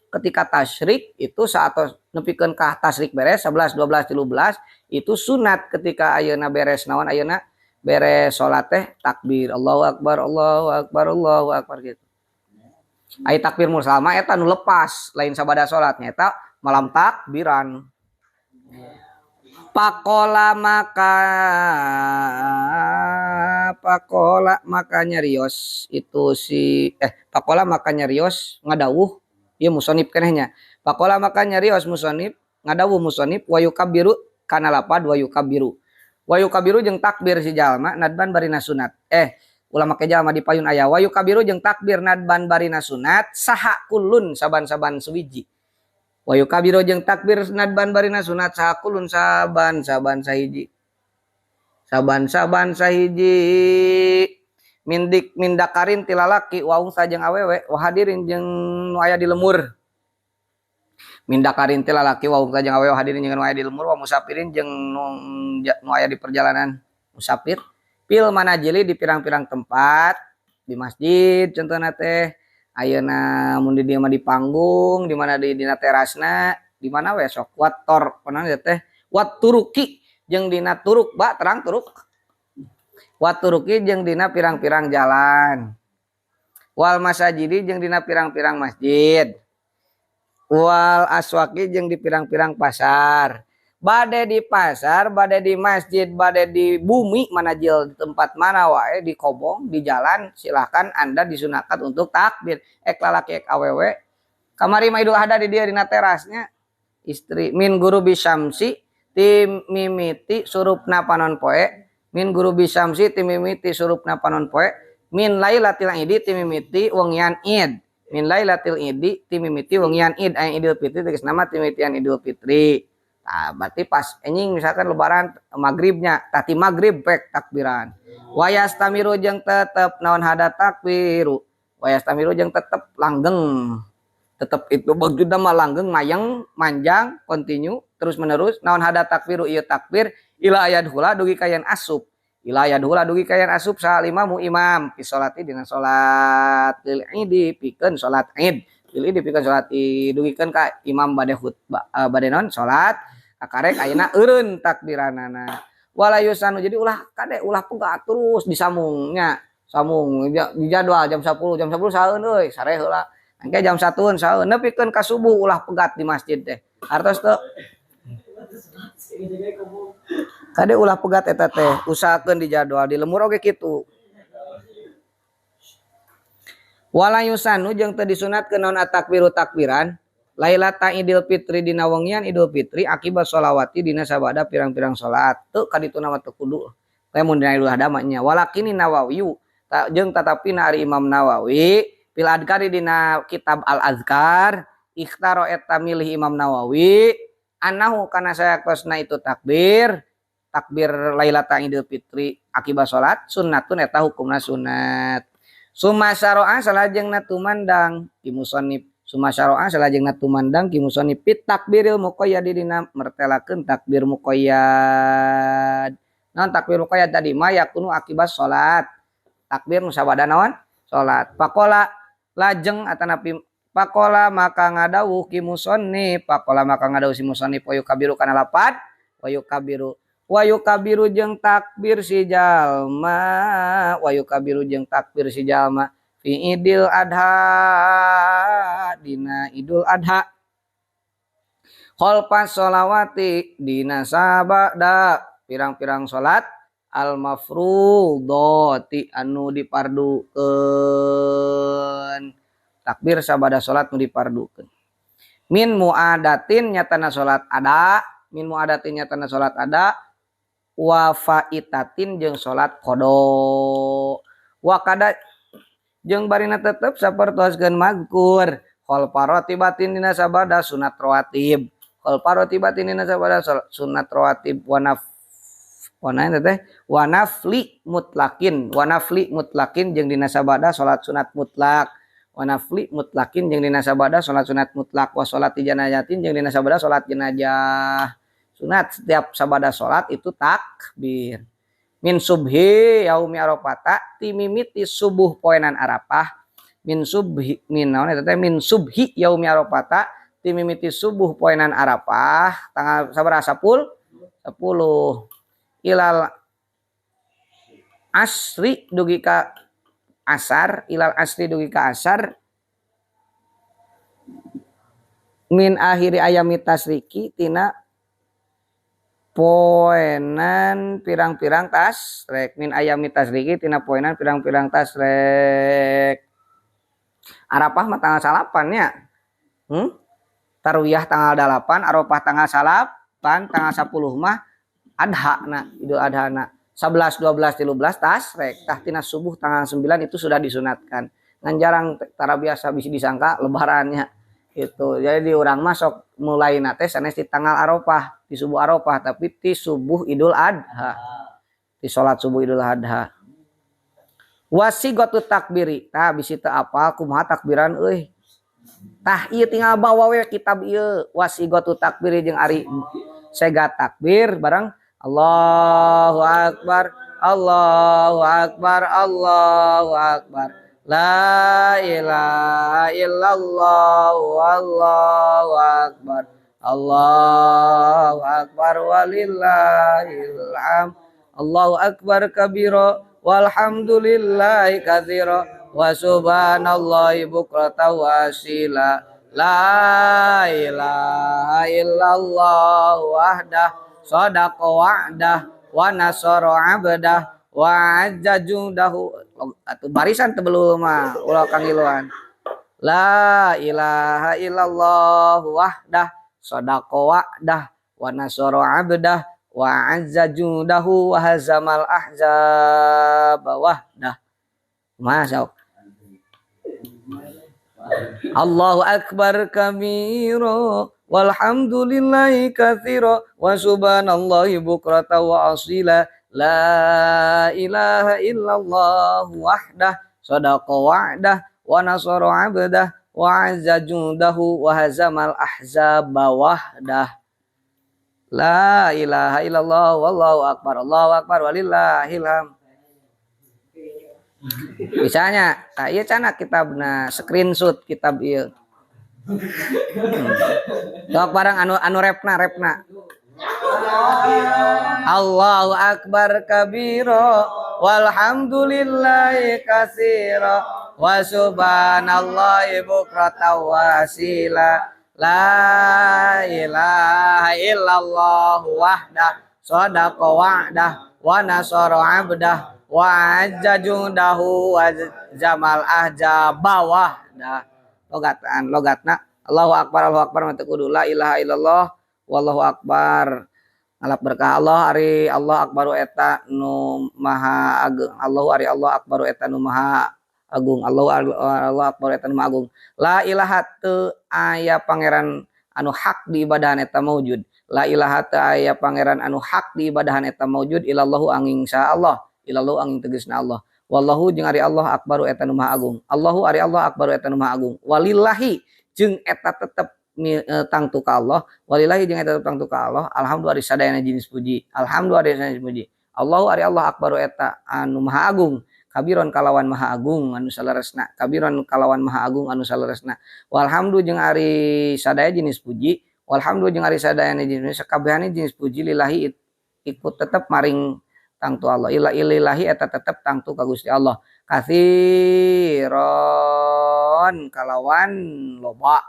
A: ketika tasyrik itu saat nepikeun ka tasyrik beres 11 12 13 itu sunat ketika ayeuna beres naon ayeuna beres salat teh takbir Allahu akbar Allahu akbar Allahu akbar gitu. Ai takbir mursal mah eta nu lepas lain sabada salat nya eta malam takbiran. Pakola maka nyarios itu si pakola maka nyarios ngadawuh ieu musonib keneh nya. Pakola maka nyarios musonib ngadawuh musonib wa yukabiru kana lapad wa yukabiru. Wa yukabiru jeung takbir si jalma nadban barina sunat. Ulah make jalma di payun aya wa yukabiru jeung takbir nadban barina sunat saha kulun saban-saban suwiji. Wa yukabiru jeung takbir nadban barina sunat saha kulun saban-saban sahiji. Saban-saban sahiji mindik mindakarin tilalaki wa unsa jeung awewe wa hadirin jeung nu aya di lemur. Mindakarin tilalaki wa unsa jeung awewe wa hadirin jeung nu aya di lemur wa musafirin jeung nu aya di perjalanan musafir fil manajili di pirang-pirang tempat di masjid contohna teh ayeuna mun di dieu mah di panggung di mana di dina terasna di mana we sok wator kunaon teh wat turuki jeung dina turuk ba terang turuk wat turuki jeung dina pirang-pirang jalan wal masajidi jeung dina pirang-pirang masjid wal aswaqi jeung di pirang-pirang pasar bade di pasar bade di masjid bade di bumi manajil di tempat mana wae di kobong di jalan silahkan Anda disunahkan untuk takbir ek lalaki ek awewe Kamari mah Idul Adha di dia dina terasnya istri min guru bisamsi ti mimiti surupna panon poe min guru bisamsi ti mimiti surupna panon poe min lailatil idi ti mimiti wengian id min lailatil idi ti mimiti wengian id aya Idul Fitri tegas nama ti mimitian Idul Fitri. Tah berarti pas enjing misalkan lebaran magribnya tah ti magrib pek takbiran. Wayastamiru jeung tetep naon hada takbiru wayastamiru jeung tetep langgeng. Tetep itu maksudna mah langgeng mayeng manjang kontinu terus menerus naon hada takbiru ieu takbir ila ayadhula dugi ka yen asup ila ayadhula dugi ka yen asup saha imamu imam fi sholati dina salat lil idi pikeun salat id lil idi pikeun salat id dugikeun ka imam bade khutbah bade naon salat kakarek ayeuna eureun takbiranana wala yusanu jadi ulah kade ulah pegat terus disambungnya sambung di jadwal jam 10 jam 10 saeun euy sare heula. Engke jam 1 saeun nepikeun ka subuh ulah pegat di masjid teh. Artos teu? Kade ulah pegat eta teh, usahakeun di jadwal di lemur oge kitu. Wala yusanu jeung teu disunatkeun naon takbiru takbiran lailata Idul Fitri dina wengian Idul Fitri akibat sholawati dina sabada pirang-pirang salat. Teu kadituna mah teu kudu. Teh mun dina Idul Adha mah nya. Walakini Nawawi jeung tatapina ari Imam Nawawi fil adkari dina kitab Al Azkar ikhtaro eta milih Imam Nawawi anahu kana sayaktosna itu takbir takbir lailata Idul Fitri akibat salat sunnatun eta hukumna sunat. Summa syara'a salajengna tumandang ki musannif summa syara'a salajengna tumandang ki musannif fit takbiril muqayyad dina mertelakeun takbir muqayyad. Naon takbir muqayyad tadi mah yakunu akibat salat. Takbir nu sabada naon? Salat. Pakola lajeng atanapi pakola maka ngadawuh ki musannif pakola maka ngadawuh si musannif wa yukabiru kana lapad wa yukabiru jeung takbir si jalma wa yukabiru jeung takbir si jalma fi Idul Adha dina Idul Adha khalfas sholawati dina sabada pirang-pirang salat al mafrudhati anu dipardukeun takbir sabada salat nu dipardukeun min muadatin nyatana salat ada min muadatin nyatana salat ada wa faitatin jeung salat qada wa kada jeung barina tetep sapertoskeun mazkur khalfa ratibatin dina sabada sunat rawatib khalfa ratibatin dina sabada sunat rawatib wa naf wana teh wanafli mutlakin wanafli mutlakin jeung dina sabada salat sunat mutlak wanafli mutlakin jeung dina sabada salat sunat mutlak wa salat janazatin jeung dina sabada salat jenazah sunat setiap sabada salat itu takbir min subhi yaumi arafata timimiti subuh poenan Arafah min subhi min naon eta teh min subhi yaumi arafata timimiti subuh poenan Arafah tanggal sabaraha 10 ilal asri dugi ka asar ilal asri dugi ka asar min akhiri ayami tasriki tina poenan pirang-pirang tasrek min ayami tasriki tina poenan pirang-pirang tasrek Arafah mah tanggal 8 nya Tarwiyah tanggal 8 Arafah tanggal 8 tanggal 10 mah Adha na Idul Adha na 11 12 13 tasrek tah tina subuh tanggal 9 itu sudah disunatkan ngan jarang tara biasa bisi disangka lebarannya itu jadi di urang masuk mulai na teh sanes di tanggal Arafah di subuh Arafah tapi di subuh Idul Adha di salat subuh Idul Adha wasigatu takbiri tah bisi teu apal kumaha takbiran euy tah ieu tinggal bawa we kitab ieu wasigatu takbiri jeung ari sega takbir bareng Allahu Akbar, Allahu Akbar, Allahu Akbar. La ilaha illallah, Allahu Akbar. Allahu Akbar walillahil hamd. Allahu Akbar kabira walhamdulillahi katsira wa subhanallahi bukratan wa asila. La ilaha illallah wahdah sadaqa wa'dah wa nasara 'abdah wa azza jundahu. Atuh barisan teu belum mah ulah kangiluan. La ilaha illallah wahdah sadaqa wa'dah wa nasara 'abdah wa 'azza jundahu wa hazamal ahzaba wahdah. Masya Allahu akbar kabira walhamdulillahi katsira wa subhanallahi bukratan wa asila. La ilaha illallah wahdah sadaqa wa'dah wa nasara 'abdah wa 'azza jundahu wa hazamal ahzaba wahdah. La ilaha illallah wallahu akbar, Allahu akbar walillahil hamd. Misalnya, tah ieu cenah kitabna, screenshot kitab ieu. Sok barang anu anu repna repna. Allahu akbar kabira walhamdulillahi katsira wa subhanallahi bukratan wa asila. La ilaha illallah wahdah sadaqa wa'dah wa nasara 'abdah wa azza jundahu wa jamal ahzaba wahdah. Logatan logatna Allahu akbar, Allahu akbar mah teu kudu la ilaha illallah wallahu akbar. Ngalap berkah Allah ari Allah akbaru eta nu maha agung. Allahu ari Allah akbaru eta nu maha agung. Allahu Allah akbaru eta nu maha agung. La ilaha teu aya pangeran anu hak diibadahan eta maujud. La ilaha teu aya pangeran anu hak diibadahan eta maujud illallahu angin sa Allah. Illallahu angin tegasna Allah. Wallahu jeung ari Allah akbaru eta nu maha agung. Allahu ari Allah akbaru eta nu maha agung. Walillahi jeung eta tetep tangtu ka Allah. Walillahi jeung eta tetep tangtu ka Allah. Alhamdulillah ari sadayana jenis puji. Alhamdulillah ari sadayana jenis puji. Allahu ari Allah akbaru eta anu maha agung. Kabiron kalawan maha agung anu saleresna. Kabiron kalawan maha agung anu saleresna. Walhamdu jeung ari sadaya jenis puji. Walhamdu jeung ari sadayana jenis sakabehane jenis puji lillahi ikut tetep maring tangtu Allah. Ila ilillahi eta tetep tangtu ka Gusti Allah. Katsiron kalawan loba.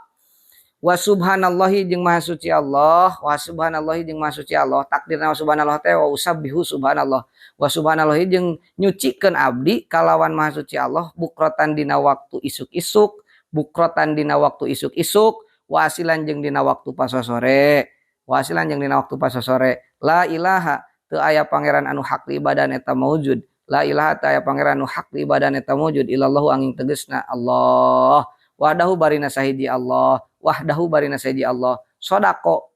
A: Wa subhanallahi jeung maha suci Allah, wa subhanallahi jeung maha suci Allah. Takdirna wa subhanallah teh wa usabbihu subhanallah. Wa subhanallahi jeung nyucikeun abdi kalawan maha suci Allah bukrotan dina waktu isuk-isuk, bukrotan dina waktu isuk-isuk, wa asilan jeung dina waktu pasosore. Wa asilan jeung dina waktu pasosore. La ilaha teu aya pangeran anu hak diibadan eta maujud. La ilaha teu aya pangeran anu hak diibadan eta maujud illallahu angin tegasna Allah. Wahdahu barina sahiji Allah. Wahdahu barina sahiji Allah. Sodako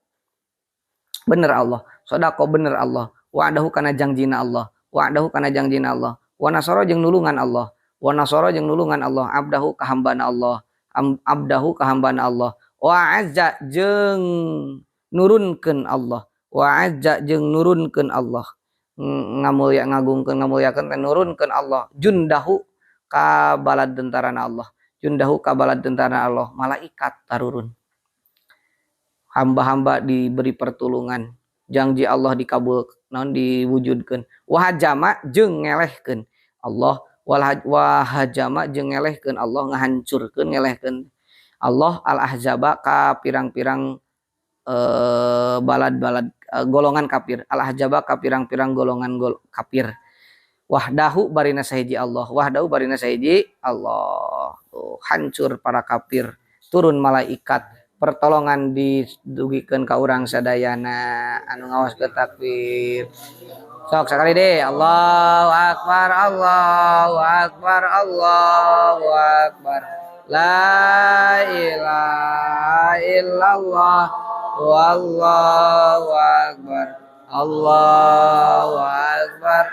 A: bener Allah. Sodako bener Allah. Wa'dahu kana jangjina Allah. Wa'dahu kana jangjina Allah. Wa nasara jeung nulungan Allah. Wa nasara jeung nulungan Allah. Abdahu ka hambana Allah. Abdahu ka hambana Allah. Wa azza jeung nurunkeun Allah. Wa azza jeung nurunkeun Allah. Ngamulya ngagungkeun ngamulyakeun teh nurunkeun Allah. Jundahu ka balad tentarana Allah. Jundahu ka balad tentara Allah, malaikat tarurun. Hamba-hamba diberi pertolongan, janji Allah dikabul naon diwujudkeun. Wahajama jeung ngelehkeun Allah, wahajama jeung ngelehkeun Allah, ngahancurkeun ngelehkeun Allah al-ahzaba ka pirang-pirang balad-balad golongan kafir. Al-ahzaba ka pirang-pirang golongan kafir. Wahdahu barina sahiji Allah, wahdahu barina sahiji Allah. Tuh, hancur para kafir, turun malaikat, pertolongan didugikeun ka urang sadayana anu ngaos ke takbir. Sok sekali deh, Allahu akbar, Allahu akbar, Allahu akbar. La ilaha illallah wallahu akbar. Allahu akbar.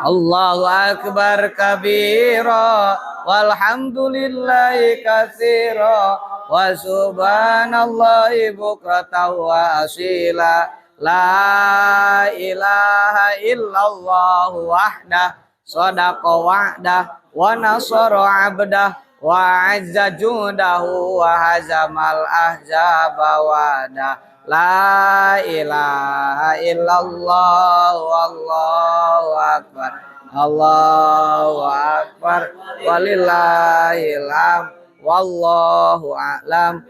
A: Allahu akbar kabira walhamdulillahi katsira wa subhanallahi bukratan wa asila. La ilaha illallah wahdah sadaqa wa'dah wa nasara 'abdah wa 'azza jundahu wa hazamal ahzaba wahdah. La ilaha illallah wallahu akbar. Allahu akbar walillahil hamd wallahu a'lam.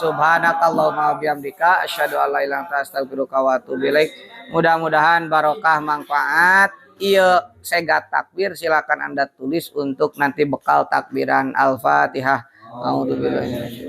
A: Subhanakallahumma wa bihamdika asyhadu an la ilaha illa anta astaghfiruka wa atubu ilaik. Mudah-mudahan barokah manfaat. Ieu sigat takbir silakan Anda tulis untuk nanti bekal takbiran. Al-Fatihah. A'udzubillahi.